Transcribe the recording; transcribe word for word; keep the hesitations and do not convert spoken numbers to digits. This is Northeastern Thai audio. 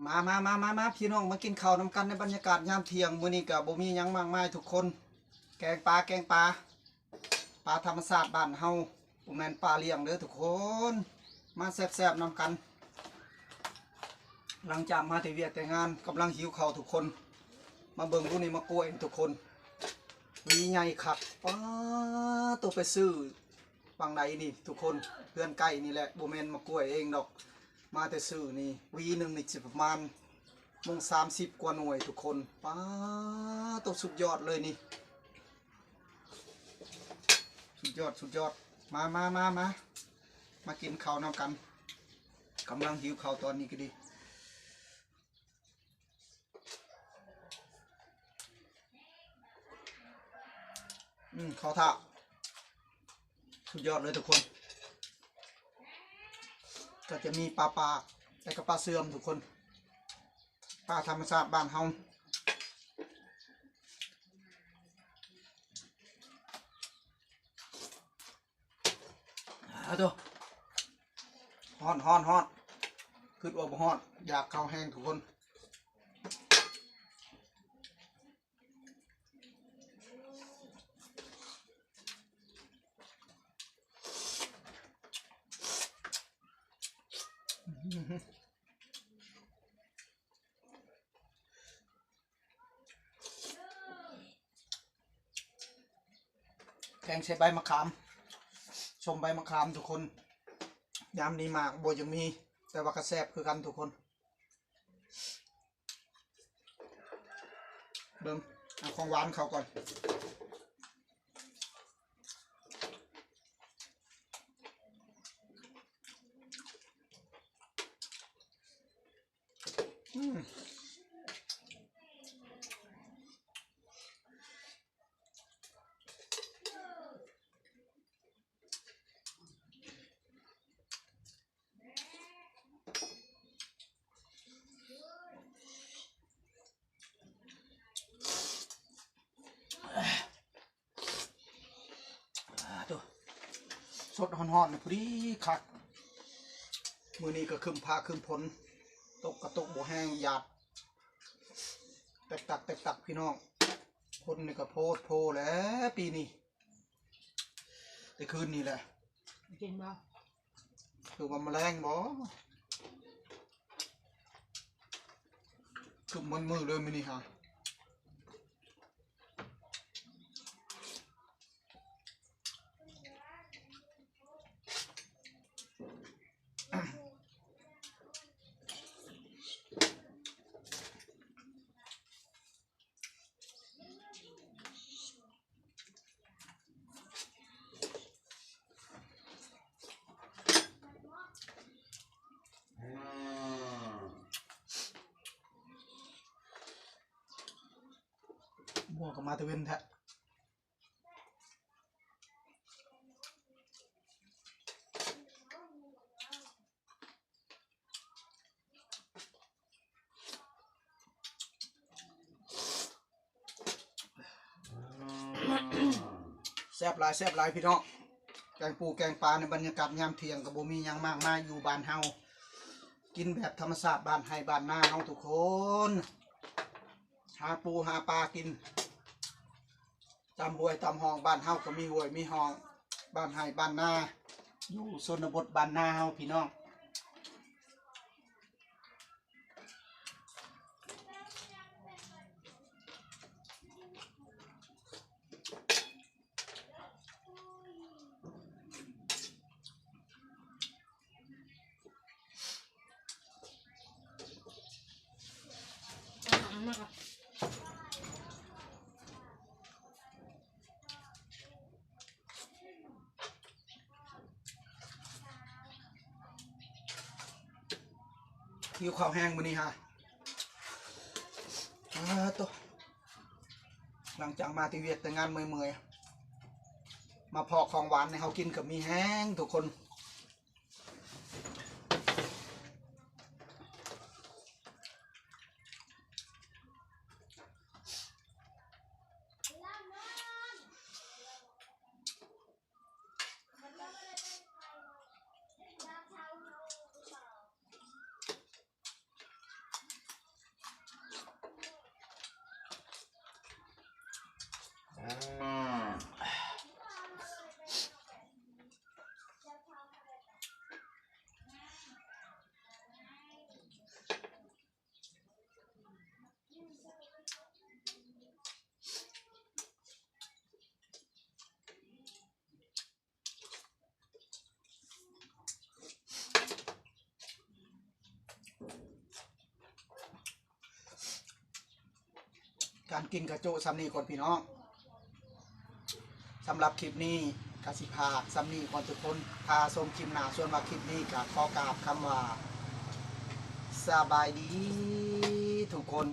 มามามามามาพี่น้องมากินข้าวนำกันในบรรยากาศยามเที่ยงมื้อนี้ก็บ่มีหยังมากมายทุกคน แกงปลาแกงปลา ปลาธรรมชาติบ้านเฮา บ่แม่นปลาเลี้ยงเด้อทุกคน มาแซ่บๆนำกัน หลังจากมาแต่เวียกแต่งานกำลังหิวข้าวทุกคน มาเบิ่งดูนี่มะกล้วยทุกคน หวีใหญ่คัก ป๊าด โตไปซื้อ ปังใดนี่ทุกคน เฮือนใกล้นี่แหละ บ่แม่นมะกล้วยเองดอก มาแต่ซื้อนี่ หวีหนึ่งนี่สิประมาณ มงสามสิบกว่าหน่วยทุกคน ป๊าด โตสุดยอดเลยนี่ สุดยอด สุดยอด มามามามา มากินข้าวนำกัน กำลังหิวข้าวตอนนี้ก็ดี อืม ข้าวท่า สุดยอดเลยทุกคน ก็จะมีปลาปาก และก็ปลาเสื่อมทุกคน ปลาธรรมชาติบ้านเฮา เอาตัว ฮ้อนฮ้อนฮ้อน คิดว่าบ่ฮ้อน อยากข้าวแห้งทุกคน แกงใส่ใบมะขาม ส้มใบมะขามทุกคน ยามนี้หมากบ่ยังมี แต่ว่าก็แซ่บคือกันทุกคน เบิ่ง เอาของหวานเข้าก่อน อืม อ่า ตัว สดฮ้อนๆ นี่พอดีคัก มื้อนี้ก็ครึ้มฟ้าครึ้มฝน ตกกะตกบ่แห้ง หยาด แตกตัก แตกตัก พี่น้อง คนนี่ก็โพดโพแหละปีนี้ แต่คืนนี้แหละ กินบ่ คือว่าแมลงบ่ คือมันมือเลยมื้อนี้ฮะ บัวก็มาตะเวนแท้ แซ่บหลาย แซ่บหลายพี่น้อง แกงปูแกงปลาในบรรยากาศยามเที่ยงก็บ่มีหยังมากมาย อยู่บ้านเฮา กินแบบธรรมชาติบ้านไฮ่บ้านนาเฮาทุกคน หาปูหาปลากิน ตามห้วยตามห้อง บ้านเฮาก็มีห้วยมีห้อง บ้านไฮ่บ้านนา อยู่ชนบทบ้านนาเฮาพี่น้อง หิวข้าวแห้งมื้อนี้ฮะ อ่า โต หลังจากมาแต่เวียกแต่งานเมื่อยๆ มาพ้อของหวานให้เฮากินก็มีแฮงทุกคน มันก็ไม่ได้เป็นใครหรอก ยามเช้าเฮาหรือเปล่า การกินกะจุส่ำนี้ก่อนพี่น้อง สำหรับคลิปนี้กะสิพากส่ำนี้ก่อนทุกคน ถ้าชมคลิปหน้า ส่วนว่าคลิปนี้กะขอกราบคำว่าสบายดีทุกคน